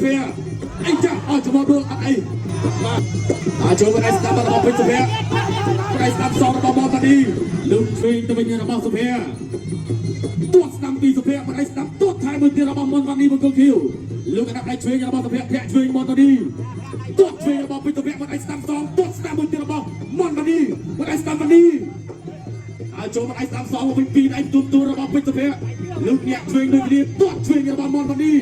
ភៈអីចាអស់ចំដួលអត់អីបាទអាចចូលបណ្ដៃស្ដាប់របស់ពេជ្រសុភ័ក្របណ្ដៃស្ដាប់សងរបស់មនតានីលោកឆ្វេងទៅវិញរបស់សុភ័ក្រ ទាត់ស្ដាំពីសុភ័ក្របណ្ដៃស្ដាំទាត់ថែមមួយទៀតរបស់មនវ៉ានីមង្គលខៀវលោកកណ្ដាប់ដៃឆ្វេងរបស់សុភ័ក្រធាក់ឆ្វេងមនតានីទាត់ឆ្វេងរបស់ពេជ្រសុភ័ក្របណ្ដៃស្ដាំសងទាត់ស្ដាំមួយទៀតរបស់មនវ៉ានីបណ្ដៃស្ដាំវ៉ានីហើយចូលបណ្ដៃស្ដាំសងមកវិញពីរដៃទូទូរបស់ពេជ្រសុភ័ក្រលោកញាក់ឆ្វេងដូចគ្នាទាត់ឆ្វេងរបស់មនវ៉ានី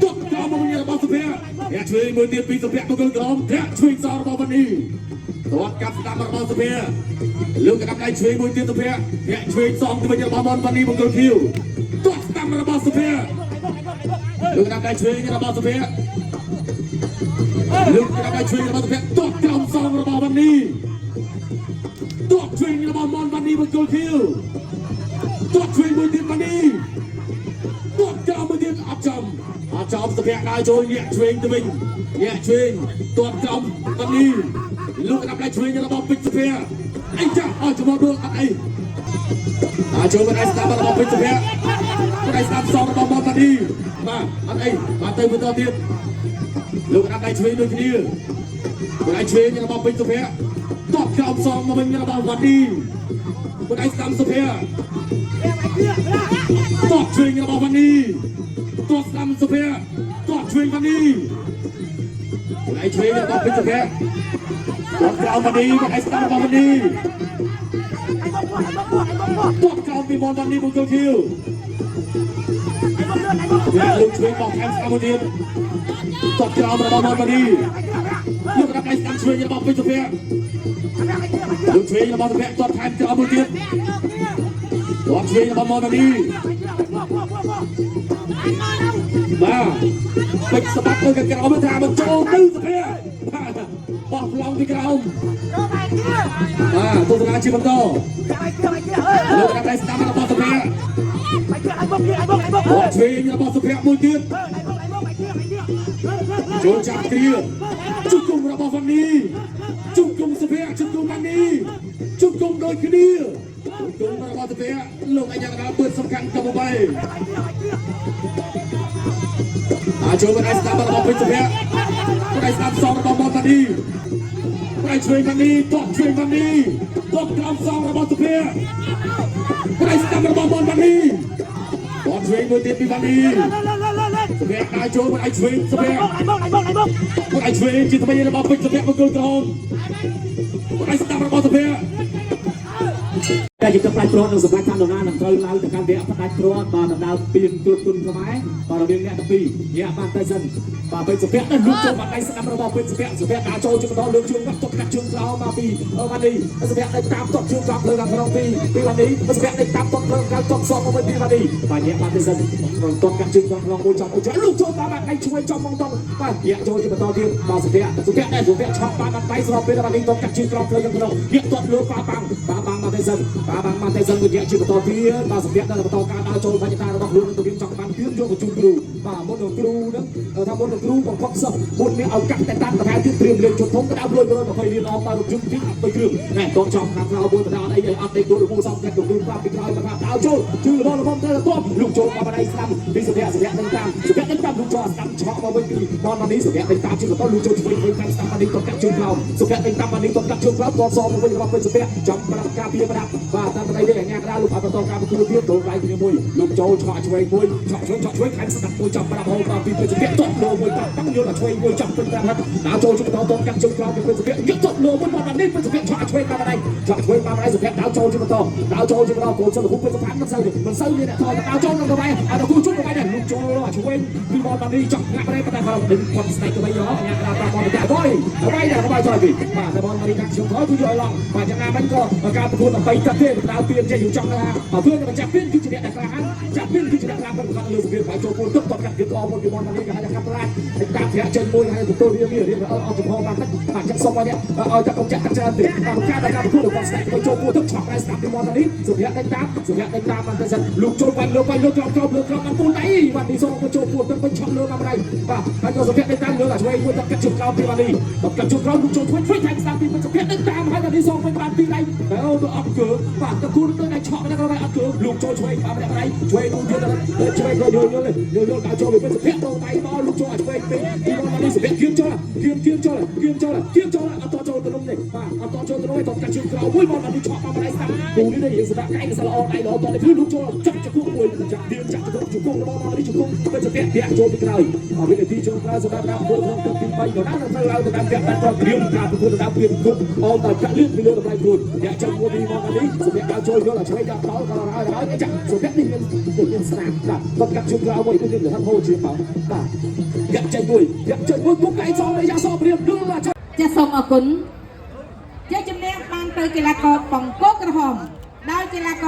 ទាត់ក្រោមមកវិញរបស់សុភ័ក្រធាក់ឆ្វេងមួយទៀតពីសុភ័ក្រមង្គលក្រមធាក់ឆ្វេងសងរបស់វ៉ានីទាត់កាប់ស្ដាំរបស់សុភ័ក្រ លើកកណ្ដាប់ដៃឆ្វេងមួយទៀតសុភ័ក្រធាក់ឆ្វេងសងទៅវិញរបស់មនវ៉ានីមង្គលខៀវទាត់ស្ដាំរបស់សុភ័ក្រលើកកណ្ដាប់ដៃឆ្វេងរបស់សុភ័ក្រលើកកណ្ដាប់ដៃឆ្វេងរបស់សុភ័ក្រទាត់ក្រោមសងរបស់វ៉ានីទាត់ឆ្វេងរបស់មនវ៉ានីមង្គលខៀវទាត់ឆ្វេងមួយទៀតវ៉ានីទាត់ក្រោមមួយទៀតអត់ចំអត់ចំសុភ័ក្រដើរចូលញាក់ឆ្វេងទៅវិញញាក់ឆ្វេងទាត់ក្រោមវ៉ានីលើកកណ្ដាប់ដៃឆ្វេងរបស់ពេជ្រសុភ័ក្រអីចាអស់ចំដួលអត់អី អាចចូលបណ្ដៃស្ដាំរបស់ពេជ្រសុភ័ក្របណ្ដៃស្ដាំសងរបស់មនតានីបាទអត់អីបាទទៅបន្តទៀតលោកកណ្ដាប់ដៃឆ្វេងដូចគ្នាបណ្ដៃឆ្វេងរបស់ពេជ្រសុភ័ក្រតបក្រោមសងមកវិញរបស់វ៉ានីបណ្ដៃស្ដាំសុភ័ក្រតបឆ្វេងរបស់វ៉ានីតបស្ដាំសុភ័ក្រតបឆ្វេងវ៉ានីបណ្ដៃឆ្វេងរបស់ពេជ្រសុភ័ក្រតបក្រោមវ៉ានីបណ្ដៃស្ដាំរបស់វ៉ានី ទាត់ក្រោមពីមនវ៉ានីមង្គលខៀវលោកឆ្វេងបោះថែមស្ដាំមួយទៀតទាត់ក្រោមរបស់មនវ៉ានីលោកកណ្ដាប់ដៃស្ដាំឆ្វេងរបស់ពេជ្រសុភ័ក្រលោកឆ្វេងរបស់សុភ័ក្រទាត់ថែមក្រោមមួយទៀតទាត់ឆ្វេងរបស់មនវ៉ានីបាទពេជ្រស្បាត់ទៅក្រោមថាមិនចូលទៅសុភ័ក្របាទបោះប្លង់ពីក្រោមបាទទស្សនាជាបន្តលោកកណ្ដាប់ដៃស្ដាំរបស់សុភ័ក្រ បោះឆ្វេងរបស់សុភ័ក្រមួយទៀតចូលចាប់គ្រាជុំគុំរបស់វ៉ានីជុំគុំសុភ័ក្រជុំគុំវ៉ានីជុំគុំដូចគ្នាជុំគុំរបស់សុភ័ក្រលោកអញ្ញាកណ្ដាលពឿនសំខាន់កំបីអាចចូលបណ្ដៃស្ដាំរបស់ពេជ្រសុភ័ក្របណ្ដៃស្ដាំសងរបស់មនតានីបណ្ដៃឆ្វេងវ៉ានីតបឆ្វេងវ៉ានីតបក្រោមសងរបស់សុភ័ក្របណ្ដៃស្ដាំរបស់មនតានីបតឆ្វេងមួយទៀតពីវ៉ានី សុភ័ក្រដើរចូលមិនអាចឆ្វេងសុភ័ក្រមិនអាចឆ្វេងជាថ្មីរបស់ពេជ្រសុភ័ក្រមង្គលក្រមមិនអាចស្ដាប់របស់សុភ័ក្រ តែជាទឹកផ្ដាច់ព្រាត់នឹងសម្រាប់តាមនរណានឹងត្រូវឡើងទៅកាន់វគ្គផ្ដាច់ព្រាត់បាទដណ្ដើមពៀនគ្រុតគុណខ្មែរបាទរវាងអ្នកទាំងពីរញាក់បានតែសិនបាទពេជ្រសុភ័ក្រនឹងលូកចូលបាត់ដៃស្ដាំរបស់ពេជ្រសុភ័ក្រសុភ័ក្រដើរចូលជាបន្តលើកជើងកាត់ទុកកាត់ជើងក្រោមមកពីវ៉ានីសុភ័ក្រដេញតាមទាត់ជើងក្រោមលើខាងក្នុងពីពីវ៉ានីសុភ័ក្រដេញតាមទាត់លើក្រៅទាត់សងមកវិញពីវ៉ានីបាទញាក់បានតែសិនក្នុងទាត់កាត់ជើងក្នុងមួយចំមួយចំលូកចូលតាមបាត់ដៃឆ្វេងចំមកតង់បាទញាក់ចូលជាបន្តទៀតបាទសុភ័ក្រសុភ័ក្រដែរសុភ័ក្រឆក់បានបាត់ដៃស្របពេលវ៉ានីទាត់កាត់ជើងក្រោមលើខាងក្នុងញាក់ទាត់លើប៉ាបាំងប៉ាបាំងបានតែសិនប៉ាបាំងបានតែសិនក៏ញាក់ជាបន្តទៀតបាទសុភ័ក្រដល់បន្តការដើរចូលបច្ចតារបស់ខ្លួននឹងទៅរៀនចង់បានពៀនយកទៅជូនគ្រូបាទមុននឹងគ្រូនឹងថាមុននឹងគ្រូបង្ខំសិស្សមុននេះឲ្យកាត់តែតាន់បន្ថែមទៀតត្រៀមលេខជុំធំក៏ដើមលុយ120លានអមបាទរំជុំទី3គ្រឿងណែតចំខាងក្រៅមួយបណ្ដាអីអត់ទេគ្រូលោកសំកាត់គ្រូប្រាប់ពីក្រោយមកថាដើរចូលជឿរបស់របស់ទៅតបលោកចូលមកបណ្ដៃស្ដាំពីសុភ័ក្រសុភ័ក្រនឹងតាមសុភ័ក្រនឹងតាមលោកចូលស្ដាំឆក់មកវិញពីបននេះសុភ័ក្រនឹងតាមជាបន្តលោកចូលជួយវិញតាមស្ដាំនេះតកាត់ជើងក្រោមសុភ័ក្រនឹងតាមនេះតកាត់ជើងក្រោមតសមកវិញរបស់ពេជ្រសុភ័ក្រចំប្រាប់ការពារប្រដាប់បាទតាមបណ្ដៃនេះអាញាក្តារលោកឲ្យបន្តការប្រកួតទៀតចូលដៃគ្នាមួយលោកចូលឆក់ឆ្វេងមួយឆក់ឆ្វេងឆក់ឆ្វេងខែស្ដាំមួយចំប្រាប់ហូបពីពេជ្រសុភ័ក្រតលោមួយតាំងយល់ឆ្វេងមួយចំពេញប្រាប់ដើរចូលជាបន្តតកាត់ជើងក្រោមពីពេជ្រសុភ័ក្រយកតលោមួយមកនេះពេជ្រសុភ័ក្រឆក់ឆ្វេងតាមបណ្ដៃឆក់ឆ្វេងតាមបណ្ដៃសុភ័ក្រដើរចូលជាបន្តដើរចូលជាបន្តកូនសិលហ៊ូពេជ្រសុភ័ក្រមិនសូវមិនសូវមានអ្នកថយដើរចូលនឹងទៅបែរអត់គូជុំទៅបែរដែរលោកចូលឆ្វេងពីបលបាននេះចង់ងាក់បែរតែគាត់ដេញគាត់ស្នែកទៅវិញយោអាញាក្តារតាមបលទៅអយបាយដែរបាយចុយពីបាទតែបលមកនេះកាត់ជើងថយគឺយកឲ្យឡងបាទយ៉ាងណាមិញក៏ការប្រកួតដើម្បីទឹកទេដើរពៀនចេះយូរចង់ថាបើធ្វើតែចាប់ពៀនគឺជាអ្នកដែលក្លាហានចាប់ពៀនគឺជាអ្នកក្លាពិតប្រាកដលើសង្គ្រាមបាយចូលពលទឹកតកាត់គេអមពីបលមកនេះគេហៅថាកាត់ប្រាច់តាមប្រាក់ចេញមួយហើយទទួលរៀងរៀងអត់ចំហបានតិចបាទចឹងសុំឲ្យអ្នកឲ្យតែកុំចាក់ទឹកច្រើនទេបាទការដល់ការប្រកួតរបស់ស្ដេចទៅចូលពលទឹកឆក់ដែរស្ដាប់ពីបលមកនេះសុភ័ក្រដេញតាមសុភ័ក្រដេញតាមបានតែសិនលោកចូលបាញ់លើបាញ់លើក្រោមក្រោមលើក្រោមបានពូនដៃបាទនេះសូមចូលពលទឹកវិញឆក់លើមកដៃបាទហើយក៏សុភ័ក្រដេញតាមលើអាឆ្វេងមួយទឹកកាត់ជើងក្រោមពីបាទនេះតកាត់ជើងក្រោមលោកចូលធ្វើធ្វើថែមស្ដាប់ពីសុភ័ក្រដេញតាមហើយដល់នេះសូមវិញបានពីរដៃតែអូទៅអត់គឺបាទ បាទតគូទៅដៃឆក់ម្នាក់ក្រោយអត់គឺលោកចូលឆ្វេងបាទម្នាក់ដៃឆ្វេងនោះទៀតទៅឆ្វេងក៏យល់យល់យល់យល់ដល់ចូលវិញសុភ័ក្រទៅដៃមកលោកចូលឲ្យឆ្វេងពេកទីមកនេះសុភ័ក្រគៀមចូលគៀមគៀមចូលគៀមចូលគៀមចូលអត់តចូលទៅនោះទេបាទអត់តចូលទៅនោះទេតកាត់ជើងក្រោយមួយមកនេះឆក់មកម្នាក់ស្ដាំគូនេះនេះយើងសម្រាប់កែងសល្អដៃល្អតនេះគឺលោកចូលចាប់ជង្គង់មួយចាប់ទៀងចាប់ជង្គង់ជង្គង់របស់មកនេះជង្គង់ទៅសុភ័ក្រធាក់ចូលពីក្រោយអវិនាទីចូលក្រោយសម្រាប់ការប្រកួតក្នុងទឹកទី3ដដែលត្រូវឡើងទៅតាមវគ្គបាត់ត្រង់ត្រៀមការប្រកួតទៅតាមព្រៀងគុំអមដោយប្រាក់លឿនពីលើតម្លៃខ្លួនអ្នកចាំមួយពីមកនេះសុភ័ក្រដល់ចូលយល់ដល់ឆ្វេងដល់ដល់ក៏ហើយហើយចាសុភ័ក្រនេះមានមានស្នាមបាទគាត់កាត់ជើងក្រោយមួយនេះលហិនហូរជាបងបាទយ៉ាក់ចេញមួយយ៉ាក់ចេញមួយពុកដៃសងនេះយ៉ាសព្រៀមឌុល ចាសសូមអរគុណជ័យជំនះបានទៅកីឡាករបង្គោលក្រហមដោយកីឡាករ